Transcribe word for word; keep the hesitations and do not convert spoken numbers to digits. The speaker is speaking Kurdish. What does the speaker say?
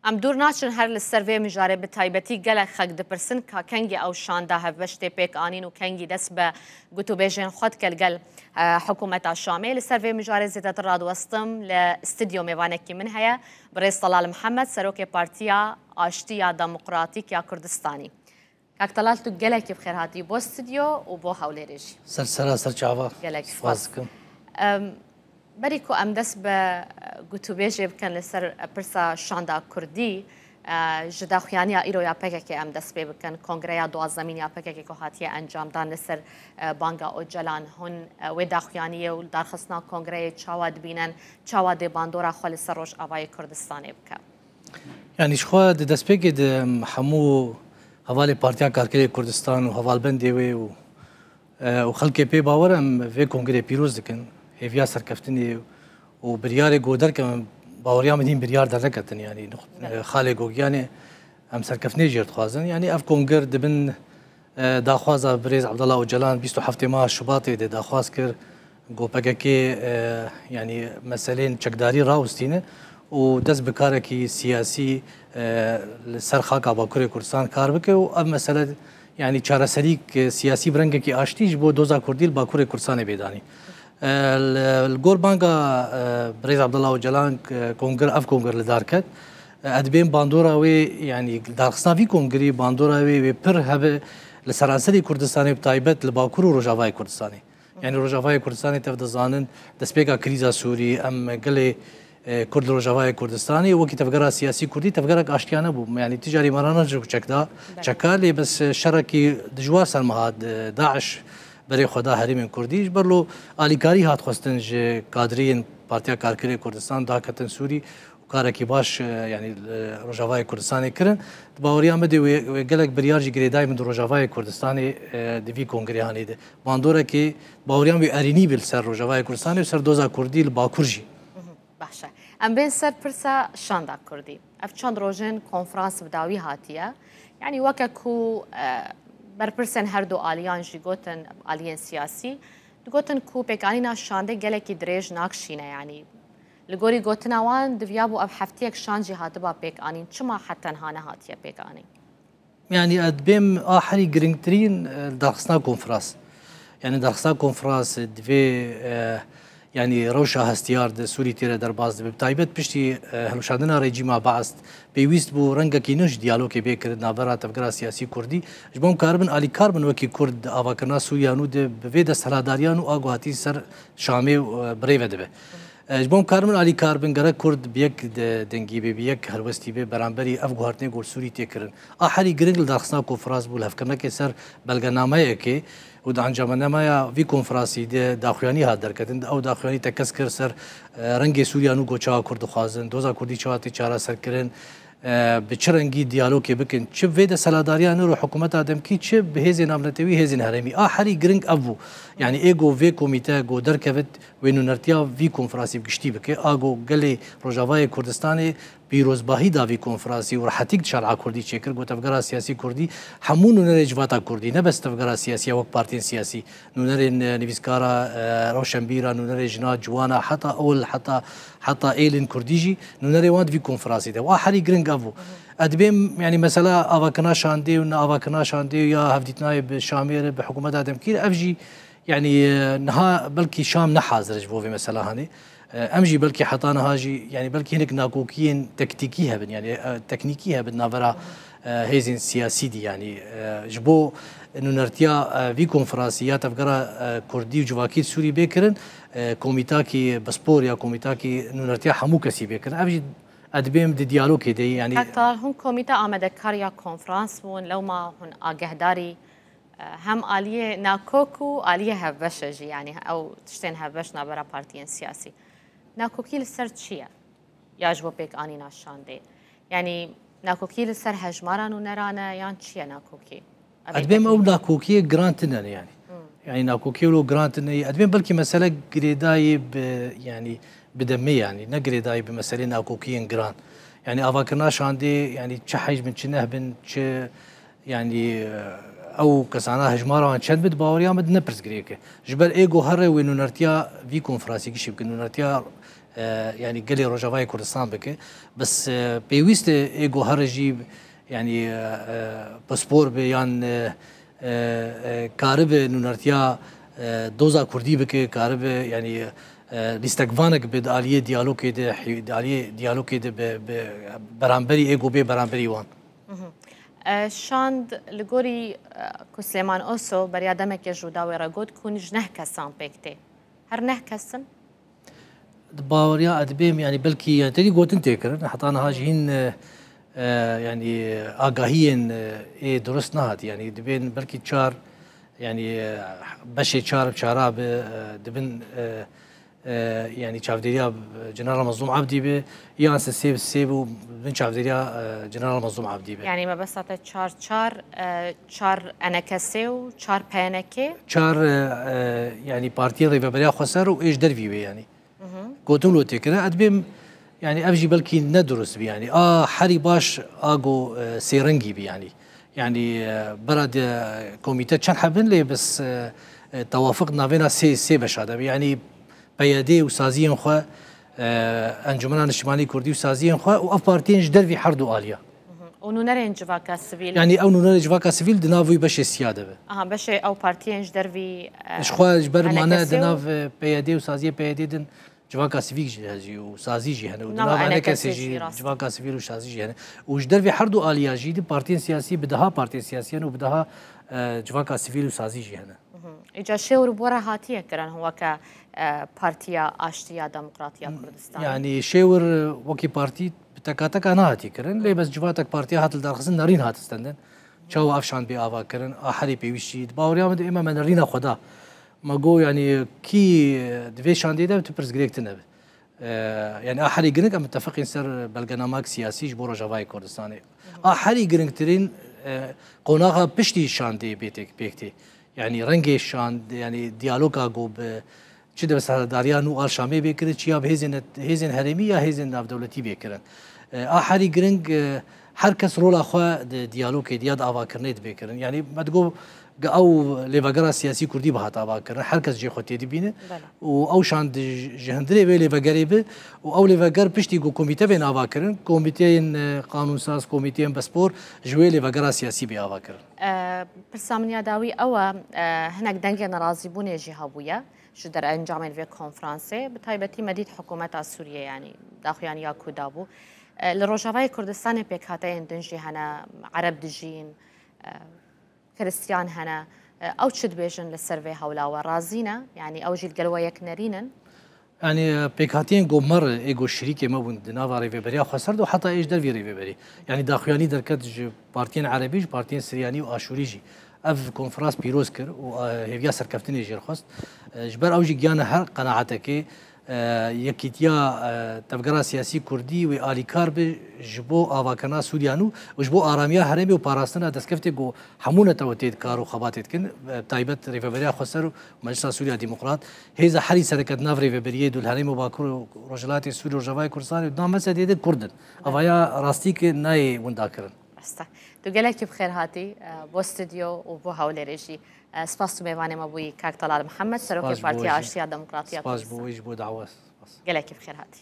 Em dûr naçin her li ser vê mijarê, bi taybetî gelek xelk dipirsin ka kengî ew şanda hevbeş tê pêk anîn û kengî dest bi gotûbêjên xwe dike li gel, e, hikûmeta Şamê. Li ser vê mijarê zêdetir radiwestim, li stûdyo mêvanekî min heye, birêz Telal Mihemed, serokê Partiya Aştî ya Demokratîk ya Kurdistanî. Kak Telal, tu gelekî bi xêr hatî bo stûdyo û bo Hewlêrê jî. Ser sera, ser çava. Gelek spas. Spas dikim. Em, berî ku em dest bi gotûbêjê bikin li ser pirsa şanda kurdî, e, ji daxuyaniya îro ya P K K em dest pê bikin, kongreya duwazdemîn ya P K K ku hatiye encamdan li ser, e, banga Ocalan, hûn, e, wê daxuyaniyê û darxistina kongreyê çawa dibînin, çawa dê bandora xwe li ser Rojavayê Kurdistanê bike? Yanî ji xwe di destpêkê de em hemû hevalê Partiya Karkerê Kurdistan û hevalbendê wê û, e, û xelkê pê bawer em vê kongrê pîroz dikin. Hêviya serkeftinê û biryarê ku derkevin, baweriya min hîn biryar derneketin, yanî nux-, Evet. e, xalê Gogiyanê em serkeftinê jê dixwazin. Yanî ev kongir dibin E, daxwaza birêz Abdullah Ocalan bîst û heftê meha Şubatê de daxwaz kir, got P K K, e, yanî meseleyên çekdarî rawistîne û dest bi karekî siyasî, e, li ser xaka Bakurê Kurdistan kar bike û ev mesele, yanî çareserîk, e, siyasî bi rengekî aştî ji bo doza Kurdî li Bakurê Kurdistanê bê danîn. E, li, li gor banga, e, birêz Abdullah Ocalan, e, kongir, ev kongir li dar ket. E, ez dibêm bandora wê, yanî darxistina vî kongirî, bandora wê, wê pir hebe li seranserê Kurdistanê, bi taybet li Bakur û Rojavayê Kurdistanê. Yanî Rojavayê Kurdistanê tev dizanin, destpêka krîza Sûrî, em gelê, e, Kurd li Rojavayê Kurdistanê, wekî tevgera siyasî Kurdî, tevgerek aştiyane bû. Yanî tijarî me re ne çek da, Belê. çeka, lê bes, e, şerekî dijwar ser me hat, e, DAIŞ berê xwe da herêmên Kurdî. Ji ber lo alîkarî hat xwestin ji kadriyên Partiya Karkerê Kurdistan daketin Sûrî û karekî baş, e, yanî, e, Rojavayê Kurdistanê kirin. Di baweriya me de wê, wê gelek biryar jî girêdayî bin di Rojavayê Kurdistanê, e, di vî kongrehanê de. Bandorekê baweriya me wê erênî be li ser Rojavayê Kurdistanê û ser doza Kurdî li Bakur jî. Mhm, baş e. Em bên ser pirsa şanda Kurdî. Ev çend rojên konferans bi dawî hatiye. Yanî weke ku, e, berpirsên her du aliyan jî gotin, aliyên siyasî, digotin ku pêkanîna şandê gelekî dirêj nakişîne, yanî li gorî gotina wan, diviyabû ev heftiyek şand jî hatiba pêk anîn. Çima heta niha nehatiye pêk anîn? Yanî, ez dibêm a herî giringtirîn, e, darxistina konferans. Yanî, darxistina konferans divê, e, yanî, rewşa hestiyar di Sûrî tê re derbas dibe. Bi taybet piştî, e, hilweşandina rejîma Baas pêwîst bû rengekî nû ji diyalogê bê kirin navbera tevgera siyasî Kurdî. Ji bo em karibin alîkar bin wekî Kurd di avakirina Sûriya nû de bi vê desthilatdariya nû a ku hatî ser Şamê, e, bi rê ve dibe. E, ji bo em karibin alîkar bin, gerek Kurd bi yek de dengî bê, bi yek helwestî bê, beramberî ev guhertinê ku li Sûrî tê kirin. A herî giring li darxistina konferans bû, li hevkirinekê ser belgenameyekê û di encamnameya vî konferansî de daxuyanî hat derketin. Di ew daxuyanî tekez kir ser, e, rengê Sûriya nû ku çawa Kurd dixwazin, doza Kurdî çawa tê çareserkirin, e, bi çi rengî diyalogê bikin, çi vê desthilatdariya nû û hikûmeta demkî, çi bi hêzên navnetewî, hêzên herêmî. A herî giring ev bû. Yanî ê ku vê komîte ku derkevit, wê nûnertiya vî konferansî bi giştî bike, a ku gelê Rojavayê Kurdistanê pîrozbahî da vî konferansî û rehetîk di şer'a Kurdî çêkir, ku tevgera siyasî Kurdî, hemû nûnerê civata Kurdî, ne bes tevgera siyasî ya wek partiyên siyasî, nûnerên, e, nivîskara, e, rewşenbîra, nûnerê jina, ciwana, heta ol, heta, heta êlên Kurdî jî, nûnerê wan di vî konferansî de. Wa herî giring ev bû. Ez dibêm, yanî mesela avakirina şandê û ne avakirina şandê û ya hevdîtinayê bi Şamê re, bi hikûmeta demkî re, ev jî, yanî, e, niha belkî Şam ne hazir e ji bo vê mesela hanê. E, em jî belkî heta niha jî, yanî belkî hinek nakokiyên tektîkî hebin, yanî, e, teknîkî hebin navbera, e, hêzên siyasî dî, yanî, e, ji bo nûnertiya, e, vî konferansî ya tevgera, e, Kurdî û civakî Sûrî bê kirin, e, komîtakî pispor ya komîtakî nûnertiya hemû kesî bê kirin. Ev jî ez dibêm di diyalogê de, yanî Kak Telal, hûn komîte amadekar ya konferans bûn, lewma hûn agahdarî, e, hem aliyê nakok û aliyê hevbeş e jî, yanî ew tiştên hevbeş navbera partiyên siyasî. Nakokî li ser çi ye? Ya ji bo pêkanîna şandê? Yanî nakokî li ser hejmara nûneran e yan çi ye nakokî? Ev ê Ez dibêm ew teknîk e. Nakokiyê giran tune ne yanî. Hmm. Yanî nakokiyê wilo giran tune ye. Ez dibêm belkî mesele girêdayî bi, yanî bi demê yanî, ne girêdayî bi meselê nakokiyên giran. Yanî avakirina şandê, yanî çi hej bin, çi neh bin, çi, yanî, e, ew kesana hejmara wan çend bin, di baweriya min ne pirsgirêk e. Ji ber ê ku here wê nûnertiya vî konferansî gişî bikin, nûnertiya e, yanî gelê Rojavayê Kurdistan bike. Bes, e, pêwîst e ê ku here jî, yanî, e, e, pispor be yan, e, e, e, karibe nûnertiya, e, doza kurdî bike, karibe, yanî, e, lîstekvanek be di aliyê diyalogê de, hî-, di aliyê diyalogê de bi, bi beramberî ê ku bê beramberî wan. E, şand li gorî, e, ku Silêman Oso beriya demekê ji Rûdawê re got ku hûn ji neh kesan pêk tê. Her neh kes in? Di baweriya ez dibêm, yanî belkî, yanî tedî gotin tê kirin, heta niha jî hîn, e, e, yanî agahiyên, e, ê durust nehat. Yanî dibên belkî çar, yanî, e, beşê çar bi çara bi, e, dibin, e, e, yanî çavdêriya, e, General Mazlûm Abdî bi, yan se sê bi sê bi û bin çavdêriya, e, General Mazlûm Abdî bi. Yanî mebesta te çar çar, e, çar enekesê û çar P N K? Çar, e, e, yanî partiyên Rêveberiya Xweser û ê ji dervî wê yanî. Gotin lo tê kire, ez dibêm, yanî ev jî belkî ne durust bi yanî. A herî baş a go, e, sêrengî bi yanî. Yanî, e, bera de komîte çend hebin lê bes, e, e, tewafiq navêna sê, sê beşa de bi. Yanî P Y D û saziyên xwe, e, Encûmena Niştimanî Kurdî û saziyên xwe û ev partiyên ji dervî her du aliya. Û nûnerên civaka sivîl? Yanî ew nûnerê civaka sivîl di nav wî beşê siya de be. Aha, beşê ew partiyên ji dervî, e, Ji xwe ji ber mane di nav, e, P Y D û saziyê P Y D din civaka sivîk jî hezî û sazî jî hene û di nav enekesê jî civaka sivîl û sazî jî hene. Û ji dervî her du aliya jî di partiyên siyasî bi deha partiyên siyasî hene û bi deha, e, civaka sivîl û sazî jî hene. Îca şêwr bi we re hatiye kirin weke, e, Partiya Aştiya Demokratiya Kurdistanê? Yanî şêwr wekî partî bi tekateka nehatiye kirin, lê bes civatek partiya hat lidarxistin nerîn hat stendin. Çawa ev şand bê ava kirin, a herî pêwîst jî. Di baweriya min de ême me nerîna xwe da. Me got, yanî kî di vê şandê de tu pirsgirêk tune be. E, yanî a herî giring em mitefiqîn ser belgenamek siyasî ji bo Rojavayê Kurdistanê. A herî giringtirîn, e, qonaxa piştî şandê bê têk-, pêk tê. Yanî rengê şand, yanî diyaloga ku bi çi di beşdariya nû a Şamê bê kirin, çi ya bi hêzên, hêzên herêmî ya hêzên navdewletî bê kirin. E, a herî giring, e, her kes rola xwe di diyalogê de ya di avakirinê de bê kirin. Yanî me digot, Ge ew lêvegera siyasî kurdî bihat avakirin, her kes cihê xwe tê dibîne Bele. û ew şand ji, ji hundirê vê lêvegerê bi û ew lêveger piştî ku komîte bên avakirin, komîteyên, e, qanûnsaz, komîteyên pispor ji wê lêvegera siyasî bê avakirin. E, pirsa min ya dawî ew e, e, hinek dengê nerazîbûnê jî hebûye ji derencamên vê konferansê, bi taybetî me dît hikûmeta Sûriyê, yanî daxuyaniya ku dabû. E, li Rojavayê Kurdistanê pêkhateyên din jî hene, Ereb dijîn, e, Kiristiyan hene. E, ew çi dibêjin li ser vê hewla, we razî ne? Yanî ew jî li gel we yek nerîn in? Yanî, e, pêkhatiyên ku me re ê ku şirîkê me bûn di nava Rêveberiya Xweser de û heta ê ji dervî Rêveberî. Yanî daxuyanî derket ji partiyên Erebî, ji partiyên Siryanî û Aşûrî jî. Ev konferans pîroz kir û, e, hêviya serkeftinê jê re xwest. E, ji ber ew jî gihane her qenaetekê, e, yekîtiya, e, tevgera siyasî kurdî wê alîkar be ji bo avakirina Sûriya nû û ji bo aramiya herêmê û parastina destkeftê ku hemû netewe tê di kar û xebatê dikin, e, bi taybet Rêveberiya Xweser û Meclisa Sûriya Demokrat. Hêza herî sereke di nav rêveberiyê du li Herêma Bakur û Rojhilatê Sûrî û Rojavayê Kurdistanê û di nav meseleyê de Kurd in. Evaya rastî ki nayê winda kirin. Rast e. Tu gelekî bi xêr hatî, e, bo stûdyo û bo hewlêrê jî. E, spas tu mêvanê me bûyî, kak Talal Mihemed, Serokê Partiya Aştiya Demokratiya Kurdistan. Spas ji bo wê jî, bo dawa. Spas. Gelekî bi xêr hatî.